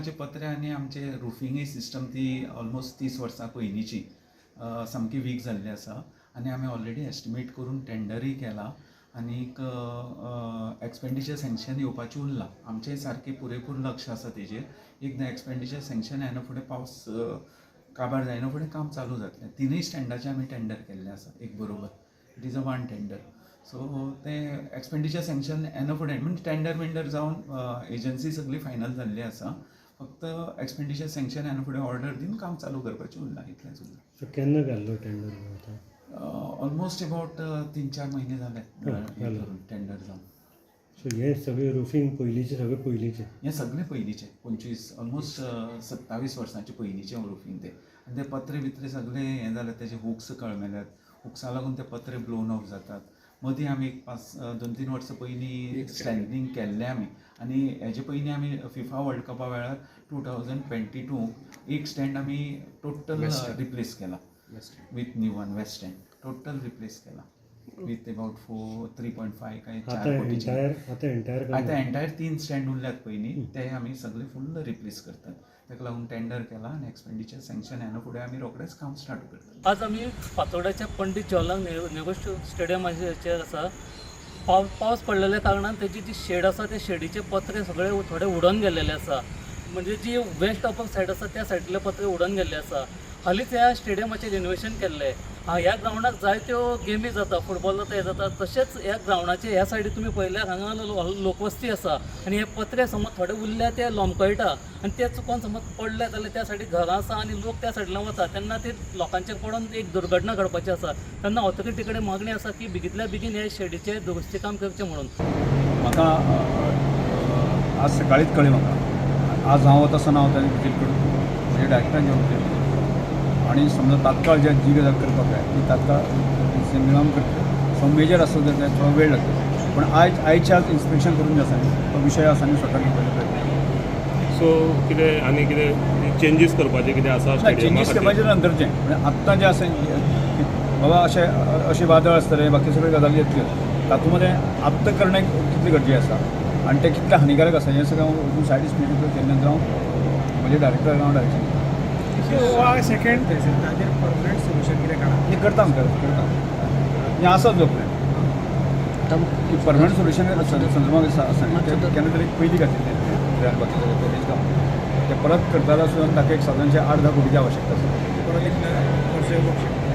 स्टँडाचे पत्रे आनी आमचे रुफिंगय सिस्टम ती ऑलमोस्ट 30 वर्सां पयलींची सामकी वीक जाल्ली आसा आनी आमी ऑलरेडी एस्टिमेट करून टेंडरूय केला आनीक एक्सपेंडिचर सँक्शन येवपाचें उरलां. आमचें सारकें पुरेपूर लक्ष आसा तेजेर. एकदां एक्सपेंडिचर सँक्शन येना फुडें पावस काबार जायना फुडें काम चालू जातलें. तिनूय स्टँडाचें आमी टेंडर केल्लें आसा एक बरोबर. It is a one tender. So तें एक्सपेंडिचर सँक्शन येना फुडें म्हणजे टेंडर बिंडर जावन एजन्सी सगळी फायनल जाल्ली आसा. फक्त एक्सपेंडिचर सँक्शन येना फुडें ऑर्डर दिवन काम चालू करपाचें उरलां, इतलेंच उरलां. सो केन्ना घाल्लो tender? Almost about 3-4 महिने जाले टेंडर जावन. सो हे सगळे रुफींग पयलींचे, सगळे पयलींचे, हे सगळे पयलींचे 25 ऑलमोस्ट 27 वर्सांचे पयलींचे रुफींग ते. आनी ते पत्रे बित्रे सगळे हें जाले, तेजे हुक्स कळमेल्यात, हुक्सा लागून ते पत्रे ब्लोवन ऑफ जातात. मदीं आमी एक 2-3 वर्सां पयलीं स्ट्रेंथनींग केल्लें आमी. आनी हेजे पयलीं आमी फिफा वर्ल्ड कपा वेळार 2022 एक स्टँड आमी टोटल रिप्लेस केला with new one. West stand total replace केला विथ अबाउट 3.5 काय 4 कोटीचे. आतां एंटायर 3 स्टँड उरल्यात पयलीं, ते आमी सगळे फुल्ल रिप्लेस करतात. ताका लागून टेंडर केला आनी एक्सपेंडिचर सँक्शन येना फुडें आमी रोखडेंच काम स्टार्ट करतात. आज आमी फातोर्डाच्या पंडीत जवाहरलाल नेहरू स्टेडियमाचेर आसा. पावस पडलेल्या कारणान तेजी जी शेड आसा त्या शेडीचे पत्रे सगळे थोडे उडोन गेल्लेले आसा. म्हणजे जी वेस्ट अपर सायड आसा त्या सायडीले पत्रे उडोन गेल्ले आसा. हालींच ह्या स्टेडियमाचें रिनोवेशन केल्लें. ह्या ग्रावंडाक जायत्यो गेमी जाता, फुटबॉल जाता, हें जाता. तशेंच ह्या ग्रावंडाचे ह्या सायडी तुमी पळयल्यार हांगा लोकवस्ती आसा आनी हे पत्रे समज थोडे उरल्या ते लोंबकळटा आनी ते चुकोन समज पडले जाल्यार त्या सायडीक घरां आसा आनी लोक त्या सायडींतल्यान वता तेन्ना ते लोकांचेर पडोन एक दुर्घटना घडपाची आसा. तेन्ना ऑथॉरिटी कडेन मागणी आसा की बेगितल्या बेगीन हे शेडीचें दुरुस्ती काम करचें म्हणून. म्हाका आज सकाळीच कळ्ळें. म्हाका आज हांव वता आसतना हांव तांणी विजीट करून म्हणजे डायरेक्टरान घेवन गेलो आनी समजा तात्काळ जे जी गजाल करपाक जाय ती तात्काळ मेळोवन करतले. सो मेजर आसत जाल्यार थोडो वेळ लागतलो, पूण आयज आयचे आज इन्स्पेक्शन करून जे आसा न्ही तो विशय आसा न्ही स्वता घेवपाचो प्रयत्न. सो कितें आनी कितें चेंजीस करपाचें कितें आसा? चेंजीस करपाचें नंतरचें, म्हणजे आत्तां जें आसा की बाबा अशें अशें वादळ आसतलें, बाकी सगळ्यो गजाली येतल्यो, तातूंत मदें आत्तां करणें कितलें गरजेचें आसा आनी तें कितलें हानिकारक आसा हें सगळें हांव वचून सायड इन्स्पेक्शन केले नंतर हांव म्हजे डायरेक्टराक हांव डायरेक्शन दितां. सेकंड ताजेर परमनंट सोल्युशन कितें काडा? हें करता करता हें आसा जो प्लॅन की परमनंट सोल्युशन संदर्भात आसा न्ही तें केन्ना तरी पयलीं घातिल्लें बाकी सगळें पयलींच काम तें परत करता आसतना ताका एक सादारणशें 8-10 कोटीची आवश्यकता आसा. परत एकदां वर्स येवपाक शकता.